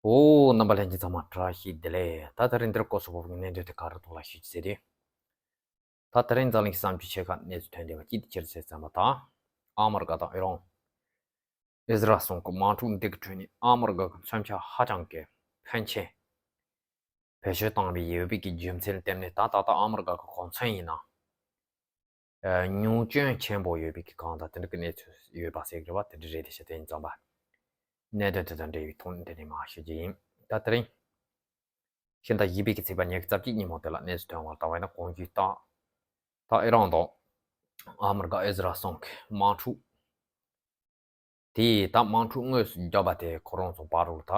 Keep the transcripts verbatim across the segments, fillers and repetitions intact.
ཨོ། རྣམ་པ་ལྷན་རྒྱས་ཚང་མ་བཀྲ་ཤིས་བདེ་ལེགས། ད་དེ་རིང་འདིར་ཀོ་སོ་བོ་གི་གནད་དོན་དེ་ག་རེ་ཐོག་ལ་ཞུ་རྒྱུ་ཟེར་དུས། ད་དེ་རིང་འཛམ་གླིང་གི་བསམ་རྒྱུ་ཆེ་ཁག་གནས་ཚུལ་ཐོན་བསྡད་པ་གཅིག་དེ་ཅི་རེད་ཟེར་ཙམ་པ་དང་། ཨ་མི་རི་ཀ་དང་ཨི་རན། ཨི་ཟི་རལ་སོགས་ཀྱི་དམག་འཁྲུག་འདི་གི་ཁྲོད་ནས་ཨ་མི་རི་ཀ་གི་མཚོན་ཆ་ཧ་ཅང་གི་ཕོན་ཆེ་བེད་སྤྱོད་བཏང་བའི་ཡོད་པའི་གི་རྒྱུ་མཚན་ལྟེམ་ནས། ད་ད་ལྟ་ཨ་མི་རི་ཀ་གི་གོ་མཚོན་ཡིན་ན། ཨ། ཉུང་སྐྱོན་ཆེན་པོ་ཡོད་པའི་གི་གང་དང་དེ་འདྲ་གི་གནས་ཚུལ་ཡོད་པ་ཟེར་གི་རེད་བ། དེ་འདྲ་རེད་དེ་ཤ་དེ་ཡིན་ཙམ་པ། གནད་དོན་དེ་དང་འབྲེལ་བའི་ཐོག་འདི་ནས་མར་ཞུ་རྒྱུ་ཡིན། ད་དེ་རིང་ཕྱི་ཟླ་བཞི་པའི་གི་ཚེས་པ་ཉི་ཤུ་རྩ་གཅིག་ཉིན་མོ་དེ་ལ་གནས་ཚུལ་ཐོན་པར་བལྟ་བ་ཡིན་ན། གོང་ཞུས་ལྟར་ད་ཨི་རན་དང་ཨ་མི་རི་ཀ་ཨི་ཟི་རལ་སོགས་ཀྱི་དམག་འཁྲུག་དེས་ད་དམག་འཁྲུག་དངོས་སུ་བརྒྱབ་པ་དེ་ཁོ་རང་ཚོ་བར་དུ་ད་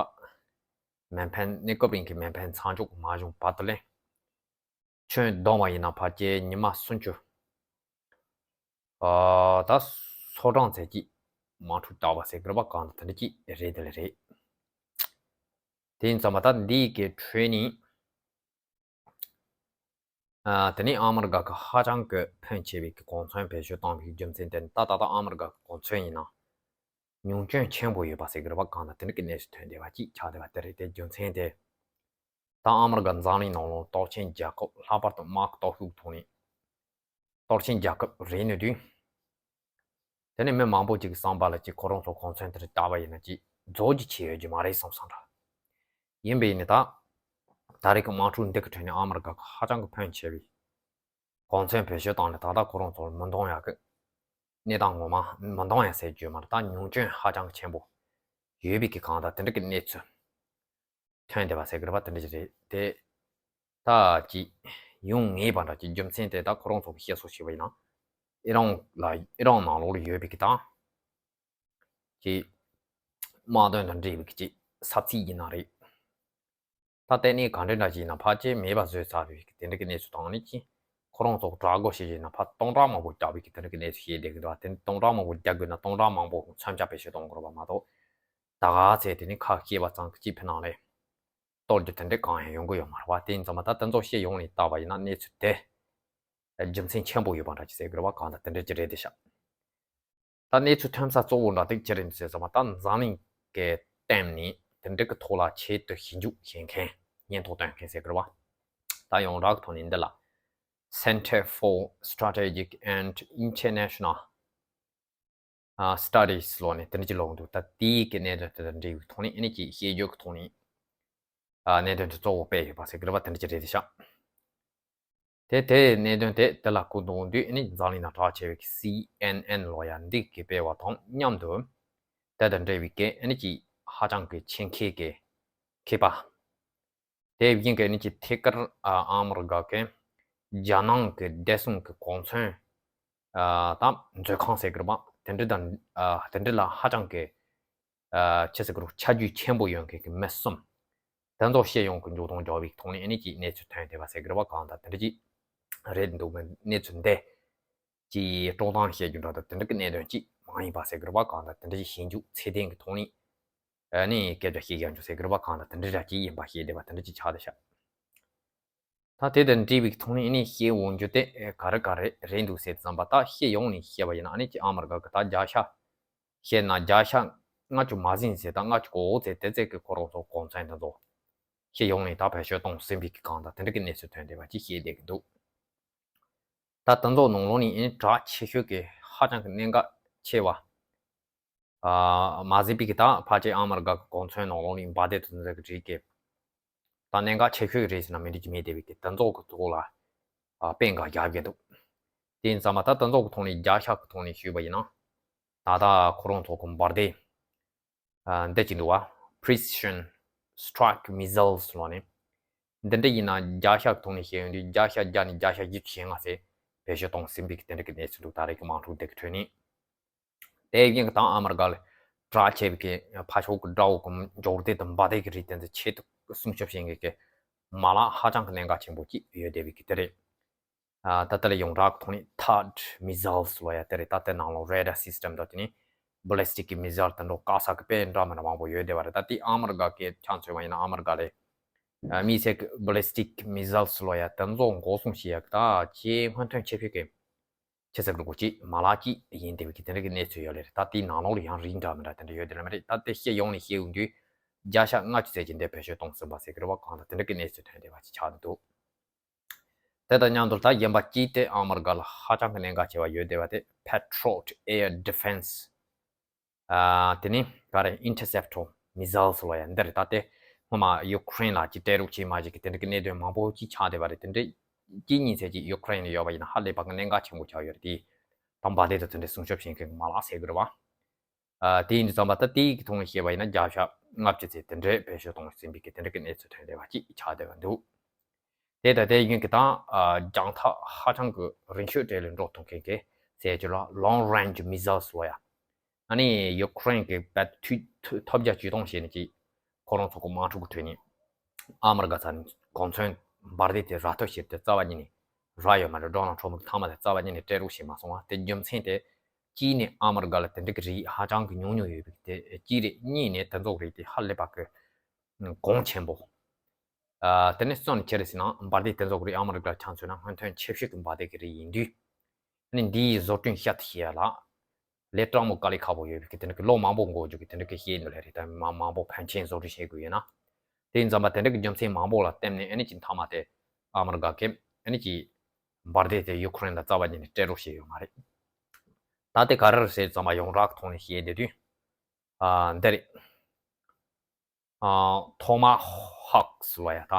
མེ་འཕེན། གནས་སྐབས་རིང་གི་མེ་འཕེན་མཚམས་འཇོག་མ་བྱུང་བར་དུ་ལས། ཁྱོན་བསྡོམས་པ་ཡིན་ན་ཕལ་ཆེར་ཉི་མ་སུམ་ཅུ། ཨ། ད་སོ་གྲངས་ཚད་ཀྱི་དམག་འཁྲུག་བརྒྱབ་པ་ཟེར་གི་རེད་བ། གང་དང་དེ་འདྲ་ཅིག་རེད། དེ་ལ་རེད། དེ་ཡིན་ཙམ་པ་ད་འདི་གི་ཁྲོད་ནས། ཨ། དེ་ནས་ཨ་མི་རི་ཀ་གི་ཧ་ཅང་གི་ཕོན་ཆེ་བའི་གི་གོ་མཚོན་བེད་སྤྱོད་བཏང་བའི་རྒྱུ་མཚན་དེ་ནི། ད་ད་ལྟ་ཨ་མི་རི་ཀ་གི་གོ་མཚོན་ཡིན་ན་ཉུང་སྐྱོན་ཆེན་པོ་ཡོད་པ་ཟེར་གི་རེད་བ། གང་དང་དེ་འདྲ་གི་གནས་ཚུལ་ཐོན་བསྡད་པ་ཅིག་ཆགས་བསྡད་པ་དེ་རེད། དེ་རྒྱུ་མཚན་དེ། ད་ཨ་མི་རི་ཀ་འཛམ་གླིང་ནང་ལོགས་སྟོབས་ཆེན་རྒྱལ་ཁབ། ལྷག་པར་དུ་དམག་གི་སྟོབས་ཤུགས་ཐོག་ནས་སྟོབས་ཆེན་རྒྱལ་ཁབ་རེད་ནི་དུས། དེ་ནས་མི་མང་པོ་ཅིག་གི་བསམ་པ་ལ་ཅིག་ཁོ་རང་ཚོ་གོ་མཚོན་དེར་བལྟས་པ་ཡིན་ན་ཅིག་རྫོགས་རྒྱུ་ཆེ་ཡོད་རྒྱུ་མ་རེད་བསམ་བསམ་འདྲ། ཡིན་པས་ནི་ད་ད་རེས་ཀྱི་དམག་འཁྲུག་འདི་གི་ཁྲོད་ནས་ཨ་མི་རི་ཀ་གི་ཧ་ཅང་གི་ཕོན་ཆེ་བའི་གོ་མཚོན་བེད་སྤྱོད་བཏང་ནས། ད་ལྟ་ཁོ་རང་ཚོར་མི་འདང་ཡག་གི་གནས་སྟངས་ངོ་མ་མི་འདང་ཡག་ཟེར་རྒྱུ་མ་རེད། ད་ཉུང་སྐྱོན་ཧ་ཅང་གི་ཆེན་པོ་ཡོད་པའི་གི་གང་དང་དེ་འདྲ་གི་གནས་ཚུལ་ཐོན་བསྡད་པ་ཟེར་གི་རེད་བ། དེ་འདྲ་ཅིག་རེད་དེ། ད་ཅིག་ཡོང་ངེས་པ་འདྲ་ཅིག་རྒྱུ་མཚན་དེ་ད་ཁོ་རང་ཚོ་གི་བཤད་སྲོལ་བྱས་པ་ཡིན་ན། ཨི་རན་ལ། ཨི་རན་ནང་ལོགས་ལ་ཡོད་པའི་གི་ད་ཅིག་དམག་དོན་དང་འབྲེལ་བའི་གི་ཅིག་ས་ཚིགས་ཡིན་ན་རེད། ད་ལྟ་ནས་ག་འདྲ་འདྲ་ཅིག་ཡིན་ན་ཕལ་ཆེར་མེད་པ་བཟོས་ཚར་བའི་གི་དེ་འདྲ་གི་གནས་ཚུལ་དང་། ནི་ཅིག་ཁོ་རང་ཚོ་དྲག་རྒོལ་བྱེད་བཞིན་ན་ཕར་སྟོང་ཕྲག་མང་པོ་རྒྱག་པའི་གི་དེ་འདྲ་གི་གནས་ཚུལ་བཤད་བསྡད་གི་འདུག་བ། དེ་སྟོང་ཕྲག་མང་པོ་རྒྱག་དགོས་ན་སྟོང་ཕྲག་མང་པོ་མཚོན་ཆ་བེད་སྤྱོད་གཏོང་དགོས་རེད་བ་མ་གཏོགས། ད་ག་ཚད་དེ་ནི་ཁ་སྐྱེས་པ་ཙམ་གྱིས་ཕི་ནང་ལས་གཏོར་རྒྱུ་དེ་འདྲ་གང་ཡང་ཡོང་གི་ཡོད་མ་རེད་བ། དེ་ཡིན་ཙང་མ་ད་དེ་ཚོ་སྤྱི་ཡོངས་ནས་བལྟས་པ་ཡིན་ན་གནས་ཚུལ་དེ་རྒྱུ་མཚན་ཆེན་པོ་ཡོད་པ་འདྲ་ཅིག་ཟེར་གི་རེད་བ། གང་ལྟར་དེ་འདྲ་ཅིག་རེད་དེ་ཤག་ད་གནས་ཚུལ་ཐོན་ས་གཙོ་བོ་འདྲ་དེ་ཅི་རེད་ཟེར་ཙང་མ། ད་འཛམ་གླིང་གི་སྟེང་ནས་དེ་འདྲ་གི་ཐོག་ལ་ཆེད་དུ་ཞིབ་འཇུག་བྱེད་མཁན། སྙན་ཐོ་སྟོན་མཁན་ཟེར་གི་རེད་བ། ད་ཡོངས་གྲགས་ཐོག་ནས་འདི་ལ་Center for Strategic and International ཨ། Studies ལོ་ནས་དེ་འདྲ་ཅིག་ལོག་འདུག་ད་དེའི་གི་གནད་དོན་དེ་དང་འབྲེལ་བའི་ཐོག་ནས་ཨ་ནི་ཅིག་བཤད་རྒྱུ་གི་ཐོག་ནས། ཨ། གནད་དོན་དེ་གཙོ་བོ་སྤེལ་ཡོད་པ་ཟེར་གི་རེད་བ། དེ་འདྲ་ཅིག་རེད་དེ་ཤག་དེ་དེ་གནད་དོན་དེ་དེ་ལ་བསྐུར་འདུག་དུས་ཨ་ནི་འཛམ་གླིང་ནང་གྲགས་ཆེ་བའི་གི་སི་ཨེན་ཨེན་ལོ་ཡ་འདི་གི་སྤེལ་བ་དང་མཉམ་དུ། དེ་དང་འབྲེལ་བའི་གི་ཨ་ནི་ཅིག་ཧ་ཅང་གི་ཆེད་མཁས་གི་མཁས་པ། དེ་བཞིན་གྱི་ཨ་ནི་ཅིག་ཐད་ཀར་ཨ་ཨ་མི་རི་ཀ་གི་རྒྱལ་ནང་གི་བདེ་སྲུང་གི་གོ་མཚོན། ཨ། དང་མཛོད་ཁང་ཟེར་གི་རེད་པ། དེ་འདྲ་དང་། ཨ། དེ་འདྲ་ལ་ཧ་ཅང་གི། ཨ། ཆི་ཟེར་གི་རེད། ཆ་རྒྱུས་ཆེན་པོ་ཡོད་མཁན་གྱི་མི་གསུམ། དེ་ཚོ་སྤྱི་ཡོངས་ཀྱི་མཇུག་སྡོམ་རྒྱག་པའི་ཐོག་ནས་ཨ་ནི་ཅིག་གནས་ཚུལ་ཐོན་བསྡད་པ་ཟེར་གི་རེད་པ། གང་ལྟར་དེ་འདྲ་ཅིག་རེད་འདུག་གི། གནས་ཚུལ་འདི་ཅིག་དཀྲོག་གཏམ་བཤད་རྒྱུ་འདྲ་དང་དེ་འདྲ་གི་གནད་དོན་ཅིག་མ་ཡིན་པ་ཟེར་གི་རེད་པ། གང་ལྟར་དེ་འདྲ་ཅིག་ཞིབ་འཇུག་ཚད་ལྡན་གྱི་ཐོག་ནས་ཨ་ནི་སྐད་ཆ་བཤད་རྒྱུ་ཟེར་གི་རེད་པ། གང་ལྟར་དེ་འདྲ་འདྲ་ཅིག་ཡིན་པ་བཤད་བསྡད་པ་དེ་འདྲ་ཅིག་ཆགས་བསྡད་ཤག་ད་དེ་དང་འབྲེལ་བའི་ཐོག་ནས་ཨ་ནི་བཤད་འོང་རྒྱུ་དེ་ག་རེ་ག་རེ་རེད་འདུག་ཟེར་ཙམ་པ། ད་སྤྱི་ཡོངས་ནས་བཤད་པ་ཡིན་ན་ཨ་ནི་ཅིག་ཨ་མི་རི་ཀ་གི་ད་བརྒྱ་ཆ་བཤད་ན་བརྒྱ་ཆ་ལྔ་བཅུ་མ་ཟིན་ཟེར། ད་ལྔ་བཅུ་གོ་ཟེར་དེ་ཚད་ཀྱི་ཁོ་རང་ཚོ་གོ་མཚོན་དེ་ཚོ་སྤྱི་ཡོངས་ནས་ད་བེད་སྤྱོད་གཏོང་ཟིན་པའི་གི་གང་ལྟར་དེ་འདྲ་གི་གནས་ཚུལ་ཐོན་བསྡད་པ་ཅིག་བཤད་བསྡད་ཀྱི་འདུག་ད་དེ་ཚོ་ནང་ལོགས་ནས་ཨ་ནི་གྲགས་ཆེ་ཤོས་ཀྱི་ཧ་ཅང་གི་གནད་འགག་ཆེ་བ། ཨ། མ་ཟད་པའི་གི་ད་ཕལ་ཆེར་ཨ་མི་རི་ཀ་གི་གོ་མཚོན་ནང་ལོགས་ནས་འབར་མདེལ་དེ་ཚོ་གི་རིགས་ཀྱི་ད་གནད་འགག་ཆེ་ཤོས་རེད་ཟེར་ན་མི་འགྲིག་རྒྱུ་མེད་བསྡད་པའི་གི་དེ་ཚོ་གི་ཐོག་ལ། ཨ། དཔེ་འགའ་རྒྱག་གི་འདུག་དེ་ཡིན་ཙང་མ་ད་དེ་ཚོ་གི་ཐོག་ནས་བརྒྱ་ཆ་གི་ཐོག་ནས་ཞུས་པ་ཡིན་ན། ད་ལྟ་ཁོ་རང་ཚོ་གི་འབར་མདེལ། ཨ། འདི་ཅིག་འདུག་བ། Precision Strike Missiles ལོ་ནས། འདི་འདྲ་ཡིན་ན་བརྒྱ་ཆ་གི་ཐོག་ནས་བཤད་ཡོང་དུས་བརྒྱ་ཆ་བརྒྱ་ནས་བརྒྱ་ཆ་བཞི་བཅུ་ཞེ་ལྔ་ཟེར་བེད་སྤྱོད་གཏོང་ཟིན་པའི་གི་དེ་འདྲ་གི་གནས་ཚུལ་འདུག་ད་རེས་ཀྱི་དམག་འཁྲུག་འདི་གི་ཁྲོད་ནས། དེ་བཞིན་གྱི་ད་ཨ་མི་རི་ཀ་ལ་གྲགས་ཆེ་བའི་གི་ཕར་ཕྱོགས་ཀྱི་དགྲ་བོ་གི་འབྱོར་ལྡན་དང་འབར་མདེལ་གྱི་རིགས་དེ་ཚོ་ཆེད་དུ་སྲུང་སྐྱོབ་བྱེད་མཁན་གྱི་མ་ལག་ཧ་ཅང་གི་གནད་འགག་ཆེན་པོ་ཅིག་ཡོད་བསྡད་པའི་གི་དེ་རེད། ཨ། ད་ལྟ་ལ་ཡོངས་གྲགས་ཀྱི་ཐོག་ནས་THAAD missiles ལོ་ཡ་དེ་རེད། ད་དེ་ནང་ལོགས་radar system དང་དེ་ནས་ballistic missile དེ་འདྲ་ག་ས་གི་དཔེ་འདྲ་མི་འདྲ་མང་པོ་ཡོད་བསྡད་པ་རེད། ད་དེ་ཨ་མི་རི་ཀ་གི་ཆ་མཚོན་པ་ཡིན་ན་ཨ་མི་རི་ཀ་ལ། ཨ། དམིགས་བསལ་གྱི་ballistic missiles ལོ་ཡ་དེ་ཚོ་འགོག་སྲུང་བྱེད་ཡ་གི་ད་ཆེས་སྔོན་ཐོན་ཆེ་ཤོས་ཀྱི་ཆེ་ས་གི་ལུགས་ཀྱི་མ་ལག་ཅིག་ཡིན་བསྡད་པའི་གི་དེ་འདྲ་གི་གནས་ཚུལ་ཡོད་ལེ་རེད། ད་དེའི་ནང་ལོགས་ལ་ཡང་རིགས་འདྲ་མི་འདྲ་དེ་འདྲ་ཡོད་དེ་ལ་མ་རེད། ད་དེ་སྤྱི་ཡོངས་ནས་བཤད་ཡོང་དུས་ བརྒྱ་ཆ་ལྔ་བཅུ་ཙམ་ཅིག་འདི་བེད་སྤྱོད་གཏོང་ཟིན་པ་ཟེར་གི་རེད་བ། གང་ལྟར་དེ་འདྲ་གི་གནས་ཚུལ་ཐོན་བསྡད་པ་ཅིག་ཆགས་འདུག་དེ་དང་མཉམ་དུ་ད་གཞན་པ་གཅིག་དེ་ཨ་མི་རི་ཀ་ལ་ཧ་ཅང་གི་གནད་འགག་ཆེ་བ་ཡོད་བསྡད་པ་དེ་Patriot Air Defense། ཨ། དེ་ནི་ག་རེ། Interceptor Missiles ལོ་ཡ་འདི་རེད། ད་དེ་སྔོན་མ་ཡུ་ཀེ་རེན་ལ་ཅིག་སྤྲད་རོགས་བྱེད་མ་བྱེད་ཀྱི་དེ་འདྲ་གི་གནད་དོན་མང་པོ་ཅིག་ཆགས་བསྡད་པ་རེད། དེ་འདྲ་གཅིག་གཉིས་ཚད་ཅིག་ཡུ་ཀེ་རེན་ལ་ཡོད་པ་ཡིན་ན་ཧ་ལས་པ་གི་གནད་འགག་ཆེན་པོ་ཆགས་ཡོད་རེད། དེ་ད་འབར་མདེལ་དང་དེ་འདྲ་སྲུང་སྐྱོབ་བྱེད་མཁན་གྱི་མ་ལག་ཟེར་གི་རེད་བ། ཨ། དེ་ཡིན་དུས་ཙམ་པ་ད་དེའི་གི་ཐོག་ནས་བཤད་པ་ཡིན་ན་བརྒྱ་ཆ་ལྔ་བཅུ་ཙམ་དེ་འདྲའི་བེད་སྤྱོད་གཏོང་ཟིན་པའི་གི་དེ་འདྲ་གི་གནས་ཚུལ་ཐོན་བསྡད་པ་ཅིག་ཆགས་བསྡད་པ་འདུག་དེ་ད་དེ་ཡིན་གི་དང་། ཨ། རྒྱང་ཐག་ཧ་ཅང་གི་རིང་ཤོས་གྲས་ལ་འགྲོ་ཐུབ་མཁན་གི་ཟེར་རྒྱུ་ལ་Long Range Missiles ལོ་ཡ། ཨ་ནི་ཡུ་ཀེ་རེན་གི་པད་མཐུད་ཐོ་བརྒྱ་ཇུས་གཏོང་བྱས་ནས་ཅིག་ཁོ་རང་ཚོ་གི་དམག་འཁྲུག་གི་ཁྲོད་ནས་ཨ་མི་རི་ཀ་ཚ་ནས་གོ་མཚོན་འབར་མདེལ་དེ་ར་སྟོད་བྱས་ཏེ་རྩ་བ་ཉིད་ནས་ར་ཡོད་མ་རེད། ཌོ་ནལ་ཊམ་ཕི་ཐ་མ་དེ་རྩ་བ་ཉིད་ནས་སྤྲད་རོགས་བྱས་མ་སོང་བ། དེ་རྒྱུ་མཚན་དེ་གཅིག་ནས་ཨ་མི་རི་ཀ་ལ་དེ་འདྲ་གི་རིགས་ཧ་ཅང་གི་ཉུང་ཉུང་ཡོད་པའི་དེ་གཅིག་རེད། གཉིས་ནས་དེ་ཚོ་གི་རིགས་དེ་ཧ་ལས་པ་གི་གོང་ཆེན་པོ། ཨ། དེ་ནས་གསུམ་ནས་ཁྱེད་རེ་ཟེར་ན་འབར་མདེལ་དེ་ཚོ་གི་རིགས་ཨ་མི་རི་ཀ་ལ་ཆ་མཚོན་ན་སྔོན་ཐོན་ཆེ་ཤོས་ཀྱི་འབར་མདེལ་གི་རིགས་ཡིན་དུས། ཨ་ནི་འདིའི་བཟོ་སྐྲུན་བཤད་ཐུབ་ཡ་ལ་ལས་སྤྲང་མོ་དཀའ་ལས་ཁག་པོ་ཡོད་པའི་གི་དེ་འདྲ་གི་ལོ་མང་པོ་འགོར་རྒྱུ་གི་དེ་འདྲ་གི་བཤད་འདུག་ལེ་རེད། ད་མ་མང་པོ་ཕན་ཆེན་བཟོ་སྐྲུན་བྱེད་དགོས་ཡོད་ན། དེ་ཡིན་ཙམ་པ་དེ་འདྲ་གི་རྒྱུ་མཚན་མང་པོ་ལ་བརྟེན་ནས་ཨ་ནི་ཅིག་མཐའ་མ་དེ་ཨ་མི་རི་ཀ་གིས་ཨ་ནི་ཅིག་འབར་མདེལ་དེ་ཡུ་ཀེ་རེན་ལ་རྩ་བ་ཉིད་ནས་སྤྲད་རོགས་བྱས་ཡོད་མ་རེད། ད་དེ་ག་རེ་རེད་ཟེར་ཙམ་པ་ཡོངས་གྲགས་ཐོག་ནས་བཤད་བསྡད་དུས། ཨ། འདི་རེད། ཨ། ཐོ་མ་ཧོག་ལོ་ཡ་ད་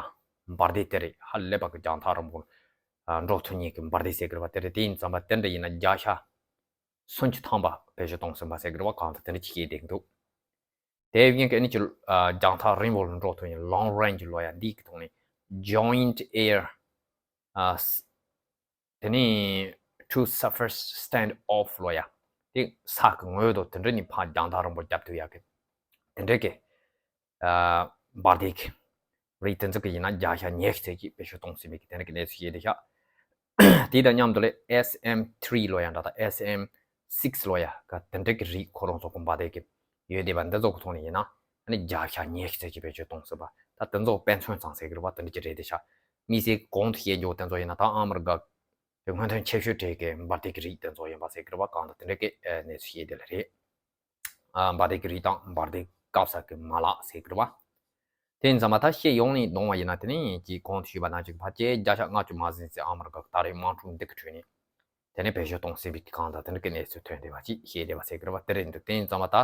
འབར་མདེལ་དེ་རེད། ཧ་ལས་པ་གི་རྒྱང་ཐག་རིང་པོ། ཨ། འགྲོ་ཐུབ་མཁན་གི་འབར་མདེལ་ཟེར་གི་རེད་བ། དེ་རེད། དེ་ཡིན་ཙམ་པ་དེ་འདྲ་ཡིན་ན་བརྒྱ་ཆ་སུམ་ཅུ་ཐམ་པ་བེད་སྤྱོད་གཏོང་ཟིན་པ་ཟེར་གི་རེད་བ། གང་ལྟར་དེ་འདྲ་ཅིག་བཤད་བསྡད་ཀྱི་འདུག་དེ་བཞིན་གྱི་ཨ་ནི་ཅིག་ཨ། རྒྱང་ཐག་རིང་པོ་ལ་འགྲོ་ཐུབ་མཁན་Long Range ལོ་ཡ་འདིའི་གི་ཐོག་ནས་Joint Air ཨ། དེ་ནས་To Surface Stand Off ལོ་ཡ། དེ་ས་གི་ངོས་དང་དེ་འདྲ་ནས་ཕར་རྒྱང་ཐག་རིང་པོ་རྒྱབ་ཐུབ་ཡག་གི་དེ་འདྲ་གི་ཨ། འབར་མདེལ་གི་རིགས་དེ་ཚོ་གི་ཡིན་ན་བརྒྱ་ཆ་ཉི་ཤུ་ཙམ་ཅིག་བེད་སྤྱོད་གཏོང་ཟིན་པའི་གི་དེ་འདྲ་གི་གནས་ཚུལ་ཡོད་དེ་ཤག་དེ་དང་མཉམ་དུ་ལས་S M three ལོ་ཡ་འདྲ་དང་S M six ལོ་ཡ་ག་དེ་འདྲ་གི་རིགས་ཁོ་རང་ཚོ་གི་འབར་མདེལ་གི་ཡོད་བསྡད་པ་འདི་ཚོ་གི་ཐོག་ནས་ཡིན་ན་ཨ་ནི་བརྒྱ་ཆ་ཉི་ཤུ་ཙམ་ཅིག་བེད་སྤྱོད་གཏོང་ཟིན་པ། ད་དེ་ཚོ་དཔེ་མཚོན་ཙམ་ཟེར་གི་རེད་བ། དེ་འདྲ་ཅིག་རེད་དེ་ཤག་དམིགས་བསལ་གོང་དུ་བཤད་རྒྱུ་དེ་ཚོ་ཡིན་ན་ད་ཨ་མི་རི་ཀ་གི་སྔོན་ཐོན་ཆེ་ཤོས་གྲས་ཀྱི་འབར་མདེལ་གྱི་རིགས་དེ་ཚོ་ཡིན་པ་ཟེར་གི་རེད་བ། གང་ལྟར་དེ་འདྲ་གི་གནས་ཚུལ་ཡོད་དེ་ལ་རེད། ཨ། འབར་མདེལ་གྱི་རིགས་དང་འབར་མདེལ་བཀབ་ས་གི་མ་ལག་ཟེར་གི་རེད་བ། དེ་ཡིན་ཙམ་པ་ད་བཤད་ཡོང་ནས་གཏོང་བ་ཡིན་ན་དེ་ནས་ཀྱི་གོང་དུ་ཞུས་པ་ནང་བཞིན་ཕལ་ཆེར་བརྒྱ་ཆ་ལྔ་བཅུ་མ་ཟིན་ཙམ་ཨ་མི་རི་ཀ་གི་ད་རེས་དམག་འཁྲུག་འདི་གི་ཁྲོད་ནས་དེ་ནས་བེད་སྤྱོད་གཏོང་སྲིད་པའི་གང་ལྟར་དེ་འདྲ་གི་གནས་ཚུལ་ཐོན་བསྡད་པ་ཅིག་བཤད་བསྡད་པ་ཟེར་གི་རེད་བ། དེ་རེད་འདུག་དེ་ཡིན་ཙམ་པ་ད་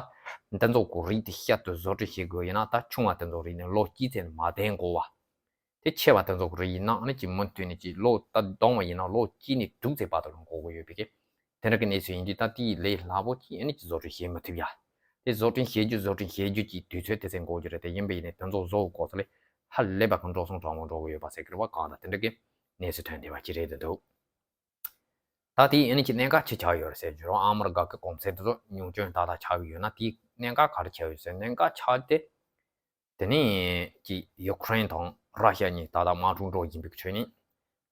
འདི་ཚོ་གི་རིགས་དེ་བཤད་དུ་བཟོ་སྐྲུན་བྱེད་དགོས་ཡིན་ན་ད་ཆུང་བ་དེ་ཚོ་རིགས་ནས་ལོ་གཅིག་ཙམ་མ་བསྡད་དགོས་བ། དེ་ཆེ་བ་དེ་ཚོ་གི་རིགས་ཡིན་ན་ཨ་ནི་ཅིག་མུ་མཐུད་ནས་ཅིག་ལོ་ད་བསྡོམས་པ་ཡིན་ན་ལོ་གཅིག་ནས་དྲུག་ཙམ་བར་དུ་ལ་འགོར་གི་ཡོད་པའི་གི་དེ་འདྲ་གི་གནས་ཚུལ་ཡིན་དུས་ད་དེའི་ལས་སླ་པོ་ཅིག་ཨ་ནི་ཅིག་བཟོ་སྐྲུན་བྱེད་མི་ཐུབ་ཡ། དེ་བཟོ་སྐྲུན་བྱེད་རྒྱུ་བཟོ་སྐྲུན་བྱེད་རྒྱུ་ཅིག་དུས་ཚོད་དེ་ཙམ་འགོར་རྒྱུ་རེད། དེ་ཡིན་པ་ཡིན་ནའི་དེ་ཚོ་བཟོ་དགོས་ས་ལས་ཧ་ལས་པ་གི་འགྲོ་སོང་གྲང་མོ་འགྲོ་གི་ཡོད་པ་ཟེར་གི་རེད་བ། གང་ལྟར་དེ་འདྲ་གི་གནས་ཚུལ་ཐོན་བསྡད་པ་ཅིག་རེད་འདུག་ད་དེ་ཨ་ནི་ཅིག་གནད་འགག་ཆེ་ཆགས་ཡོད་རེད་ཟེར་རྒྱུ་རོ། ཨ་མི་རི་ཀ་གི་གོ་མཚོན་དེ་ཚོ་ཉུང་སྐྱོན་ཏག་ཏག་ཆགས་ཀྱི་ཡོད་ན་དེའི་གནད་འགག་ག་རེ་ཆགས་ཡོད་ཟེར། གནད་འགག་ཆགས་དེ། དེ་ནས་ཀྱི་ཡུ་ཀེ་རེན་དང་ར་ཤི་ཡ་གཉིས་ད་ལྟ་དམག་འཁྲུག་འགྲོ་བཞིན་པའི་ཁྲོད་ནས།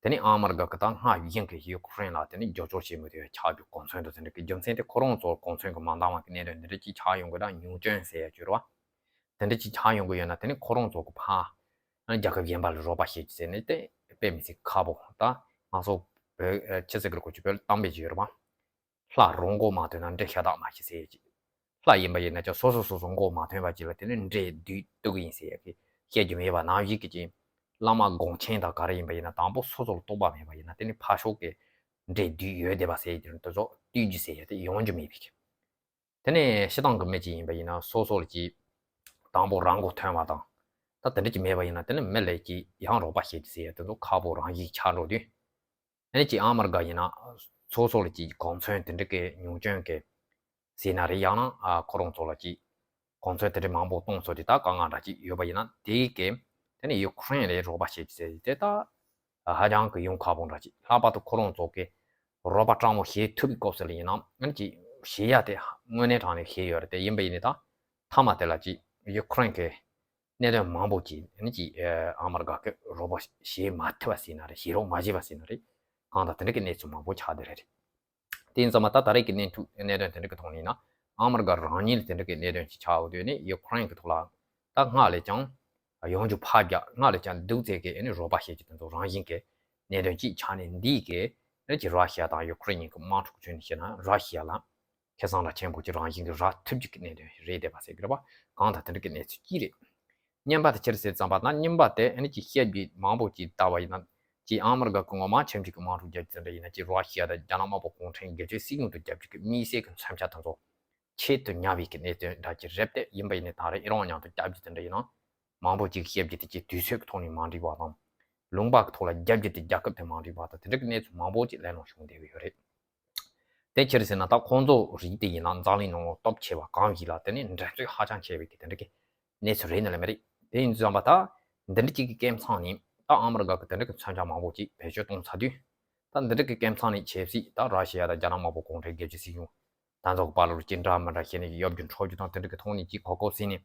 དེ་ནས་ཨ་མི་རི་ཀ་གི་ད་སྔར་བཞིན་གྱི་ཡུ་ཀེ་རེན་ལ་དེ་ནས་རྒྱབ་སྐྱོར་བྱེད་མི་ཐུབ་པའི་ཆགས་རྒྱུ་གོ་མཚོན་དུ་དེ་འདྲ་གི་རྒྱུ་མཚན་དེ་ཁོ་རང་ཚོར་གོ་མཚོན་གྱི་མ་འདང་བ་གི་གནད་དོན་འདི་འདྲ་ཅིག་ཆགས་ཡོང་གི་ད་ཉུང་སྐྱོན་ཟེར་ཡ་གྱུར་བ། དེ་འདྲ་ཅིག་ཆགས་ཡོང་གི་ཡོད་ན་དེ་ནས་ཁོ་རང་ཚོ་གི་ཕ། རྒྱལ་ཁབ་གཞན་པ་ལ་རོགས་པ་བྱེད་རྒྱུ་ཟེར་ནས་དེ་དཔེ་མི་སྲིད་ཁག་པོ། ད་ང་ཚོ་བོད་ཆི་ཟེར་གི་རེད། ཁོ་ཆུ་བོད་གཏམ་དཔེ་ཅིག་ཡོད་རེད་བ། ལྷ་རང་མགོ་མ་ཐོན་ན་འདྲེ་ཤ་སྟག་མ་ཤི་ཟེར་ཡ་ཅིག་ལྷ་ཡིན་པ་ཡིན་ན་ཀྱང་སོ་སོ་སོ་སོ་མགོ་མ་ཐོན་པ་ཅིག་ལ་དེ་ནི་འདྲེ་བདུད་གཏུག་གི་ཡིན་ཟེར་ཡ་གི་བཤད་རྒྱུ་མེད་པ་ནང་བཞིན་གྱི་ཅིག་བླ་མ་དགོངས་ཆེན་དང་ག་རེ་ཡིན་པ་ཡིན་ན་དང་པོ་སོ་སོ་ལ་རྟོགས་པ་མེད་པ་ཡིན་ན་དེ་ནི་ཕར་ཕྱོགས་ཀྱི་འདྲེ་བདུད་ཡོད་བསྡད་པ་ཟེར་ཡ་དེ་ཚོ་བཏུལ་རྒྱུ་ཟེར་ཡ་དེ་ཡོང་རྒྱུ་མེད་པའི་གི་དེ་ནས་སྤྱིར་བཏང་གི་མི་ཅིག་ཡིན་པ་ཡིན་ན་སོ་སོ་ལ་ཅིག་དང་པོ་རང་མགོ་ཐོན་པ་དང་། ད་དེ་འདྲ་ཅིག་མེད་པ་ཡིན་ན་དེ་ནི་མི་ལ་ཅིག་ཡང་རོགས་པ་བྱེད་རྒྱུ་ཟེར་ཡ་དེ་ཚོ་ཁག་པོ་རང་བཞིན་ཆགས་འགྲོ་དུས། ཨ་ནི་ཅིག་ཨ་མི་རི་ཀ་ཡིན་ན་སོ་སོ་ལ་ཅིག་གོ་མཚོན་དེ་འདྲ་གི་ཉུང་སྐྱོན་གི་ཟེར་ན་རེད། ཡང་ན་ཨ་ཁོ་རང་ཚོ་ལ་ཅིག་གོ་མཚོན་དེ་འདྲ་མང་པོ་གཏོང་ཚོད་དེ་ད་དཀའ་ངལ་འདྲ་ཅིག་ཡོད་པ་ཡིན་ན་དེའི་གི་དེ་ནི་ཡུ་ཀེ་རེན་ལ་རོགས་པ་བྱེད་རྒྱུ་ཟེར་དེ་ད་ཧ་ཅང་གི་ཡོང་ཁག་པོ་འདྲ་ཅིག་ལྷག་པར་དུ་ཁོ་རང་ཚོ་གི་རོགས་པ་སྤྲང་མོ་བྱེད་ཐུབ་པའི་སྐབས་སུ་ལ་ཡིན་ན་ཨ་ནི་ཅིག་བྱེད་ཡ་དེ་དངོས་གནས་དྲང་ནས་བྱེད་ཡོད་རེད། དེ་ཡིན་པ་ཡིན་ནི་ད་མཐའ་མ་དེ་ལ་ཅིག་ཡུ་ཀེ་རེན་གི་གནད་དོན་མང་པོ་ཅིག་ནི་ཅིག་ཨ་མི་རི་ཀ་གི་རོགས་པ་བྱེད་མ་ཐུབ་པ་ཟེར་ན་རེད། བྱེད་རོགས་མ་བྱས་པ་ཟེར་ན་རེད། གང་ལྟར་དེ་འདྲ་གི་གནས་ཚུལ་མང་པོ་ཆགས་བསྡད་རེད། དེ་ཡིན་ཙང་མ་ད་ད་རེས་ཀྱི་གནས་ཐུག་གནད་དོན་དེ་འདྲ་གི་ཐོག་ནས་ཡིན་ན་ཨ་མི་རི་ཀ་རང་ཉིད་ལ་དེ་འདྲ་གི་གནད་དོན་ཅིག་ཆགས་འོང་དུས་ནི་ཡུ་ཀེ་རེན་གི་ཐོག་ལ་ད་སྔར་ལས་ཀྱང་ཡོང་རྒྱུ་ཕར་རྒྱག་སྔར་ལས་ཀྱང་སྡུག་ཙམ་གི་ཨ་ནི་རོགས་པ་བྱེད་རྒྱུ་དེ་ཚོ་རང་བཞིན་གི་གནད་དོན་ཅིག་ཆགས་ནས་འདིས་གི་ཨ་ནི་ཅིག་ར་ཤི་ཡ་དང་ཡུ་ཀེ་རེན་གཉིས་ཀྱི་དམག་འཁྲུག་བྱུང་ནས་བཤད་ན་ར་ཤི་ཡ་ལ། ཁེ་བཟང་ར་ཆེན་པོ་ཅིག་རང་བཞིན་གྱི་རག་ཐུབ་རྒྱུ་གི་གནད་དོན་རེད་བསྡད་པ་ཟེར་གི་རེད་པ། གང་ལྟར་དེ་འདྲ་གི་གནས་ཚུལ་ཅིག་རེད། རྙིང་པ་དེ་ཅི་རེད་ཟེར་ཙམ་པ་ན། རྙིང་པ་དེ་ཨ་ནི་ཅིག་བཤད་རྒྱུ་མང་པོ་ཅིག་བལྟས་པ་ཡིན་ན། ཅིག་ཨ་མི་རི་ཀ་གི་ངོ་མ་ཁྱིམ་གཅིག་གི་དམག་འཁྲུག་རྒྱག་རྒྱུ་དེ་འདྲ་ཡིན་ན། ཅིག་ར་ཤི་ཡ་དང་རྒྱ་ནག་དམར་པོ་གུང་ཁྲན་སྒེར་གཅོད་སྲིད་གཞུང་དུ་རྒྱབ་རྒྱུ་གི་དམིགས་བསལ་གྱི་མཚོན་ཆ་དེ་ཚོ་ཆེད་དུ་གཉེར་བའི་གི་གནད་དོན་འདྲ་ཅིག་རེད་དེ། ཡིན་པ་ཡིན་ནའི་ད་རེས་ཨི་རན་མཉམ་དུ་རྒྱབ་རྒྱུ་དེ་འདྲ་ཡིན་ན། མང་པོ་ཅིག་བཤད་རྒྱུ་དེ་ཅིག་དུས་ཚོད་ཀྱི་ཐོག་ནས་མ་འགྲིག་པ་དང་། ལུང་པ་གི་ཐོག་ལ་རྒྱབ་རྒྱུ་དེ་རྒྱལ་ཁབ་དེ་མ་འགྲིག་པ་དང་། དེ་འདྲ་གི་གནས་ཚུལ་མང་པོ་ཅིག་གླེང་སློང་བྱུང་བསྡད་ཀྱི་ཡོད་རེད། དེ་ཅི་རེད་ཟེར་ན། ད་ཁོང་ཚོ་རིགས་དེ་ཡིན་ན་འཛམ་གླིང་ནང་ལ་སྟོབས་ཆེ་བ་གང་ཞིག་ལ་དེ་ནི་འགྲན་རྩོད་ཧ་ཅང་ཆེ་བའི་གི་དེ་འདྲ་གི་གནས་ཚུལ་རེད་ནི་ལ་མི་རེད། དེ་ཡིན་དུས་ཙམ་པ་ད་འདི་འདྲ་ཅིག་གི་སྐབས་མཚམས་ནས་ད་ཨ་མི་རི་ཀ་གི་དེ་འདྲ་གི་མཚོན་ཆ་མང་པོ་ཅིག་བེད་སྤྱོད་གཏོང་ཚར་དུས། ད་འདི་འདྲ་གི་སྐབས་མཚམས་ནས་ཆབ་སྲིད་ད་ར་ཤི་ཡ་དང་རྒྱ་ནག་དམར་པོ་གུང་ཁྲན་སྒེར་གཅོད་སྲིད་གཞུང་ད་ཚོ་གི་བར་ལ་ཅིག་འདྲ་མི་འདྲ་བཤད་ནས་ཀྱི་གཡོ་སྒྱུ་འཕྲོག་རྒྱུ་དང་དེ་འདྲ་གི་ཐོག་ནས་ཅིག་གོ་སྐབས་ཟིན་ནས་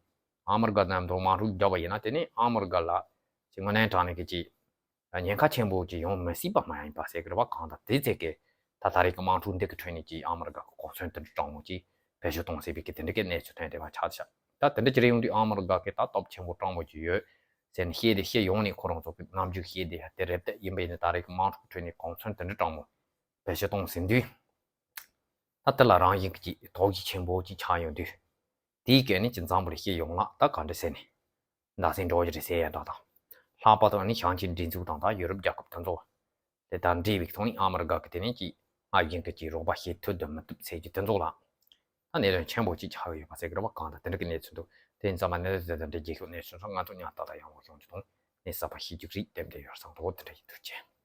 ཨ་མི་རི་ཀ་མཉམ་དུ་དམག་འཁྲུག་བརྒྱབ་པ་ཡིན་ན། དེ་ནི་ཨ་མི་རི་ཀ་ལ་ཅིག་དངོས་གནས་དྲང་གནས་ཀྱི་ཅིག་ཉེན་ཁ་ཆེན་པོ་ཅིག་ཡོང་མི་སྲིད་པ་མ་ཡིན་པ་ཟེར་གི་རེད་པ། གང་ལྟར་དེ་ཚེ་གི་ད་ད་རེས་ཀྱི་དམག་འཁྲུག་འདི་གི་ཁྲོད་ནས་ཀྱི་ཨ་མི་རི་ཀ་གི་གོ་མཚོན་དེ་འདྲ་སྤྲང་མོ་ཅིག་བེད་སྤྱོད་གཏོང་སྲིད་པའི་གི་དེ་འདྲ་གི་གནས་ཚུལ་ཐོན་བསྡད་པ་ཆགས་བཞག་ད་དེ་འདྲ་ཅིག་རེད་ཡོང་དུས་ཨ་མི་རི་ཀ་གི་ད་སྟོབས་ཆེན་པོ་སྤྲང་མོ་ཅིག་ཡོད་ཟེར་ནས་བཤད་དེ་བཤད་ཡོང་ནས། ཁོ་རང་ཚོ་གི་རྣམ་འགྱུར་བཤད་དེ་དེ་རེད་དེ། ཡིན་པ་ཡིན་ནའི་ད་རེས་ཀྱི་དམག་འཁྲུག་ཁྲོད་ནས་གོ་མཚོན་དེ་འདྲ་སྤྲང་མོ་བེད་སྤྱོད་གཏོང་ཟིན་དུས། ད་དེ་ལ་རང་བཞིན་གྱི་ཅིག་དོགས་གཞི་ཆེན་པོ་ཅིག་ཆགས་ཡོང་དུས། དེའི་སྐད་ནི་ཅིག་འཛམ་བུ་གླིང་སྤྱི་ཡོངས་ལ་ད་ག་འདྲ་ཟེར་ནས་ཟླ་ཟིན་འགྲོ་གི་རེད་ཟེར་ཡ་འདྲ་དང་། ལྷག་པར་དུ་ནི་བྱང་ཆིངས་སྒྲིག་འཛུགས་དང་ད་ཡུ་རོབ་རྒྱལ་ཁབ་དེ་ཚོ་དེ་དང་འབྲེལ་བའི་ཐོག་ནས་ཨ་མི་རི་ཀ་གི་དེ་ནས་ཀྱི་སྔར་བཞིན་གྱི་ཀྱི་རོགས་པ་བྱེད་ཐུབ་དང་མི་ཐུབ་ཟེར་གྱི་དེ་ཚོ་ལ་ད་གནད་དོན་ཆེན་པོ་ཅིག་ཆགས་ཡོད་པ་ཟེར་གི་རེད་པ། གང་ལྟར་དེ་འདྲ་གི་གནས་ཚུལ་འདུག་དེ་ཡིན་ཙང་མ་གནད་དོན་དེ་དང་འབྲེལ་རྒྱལ་ཁབ་གནས་ཚུལ་སོགས་ང་ཚོ་ཉག་ཏག་ཏག་ཡང་ལོག་ཡོང་རྒྱུ་དང་། གནས་གསར་པ་ཤེས་རྒྱུ་རིགས་ལྡན་དེ་ཡོད་བསམ་འདུག་དེ་འདྲ་ཡིན་དུས་ཅན།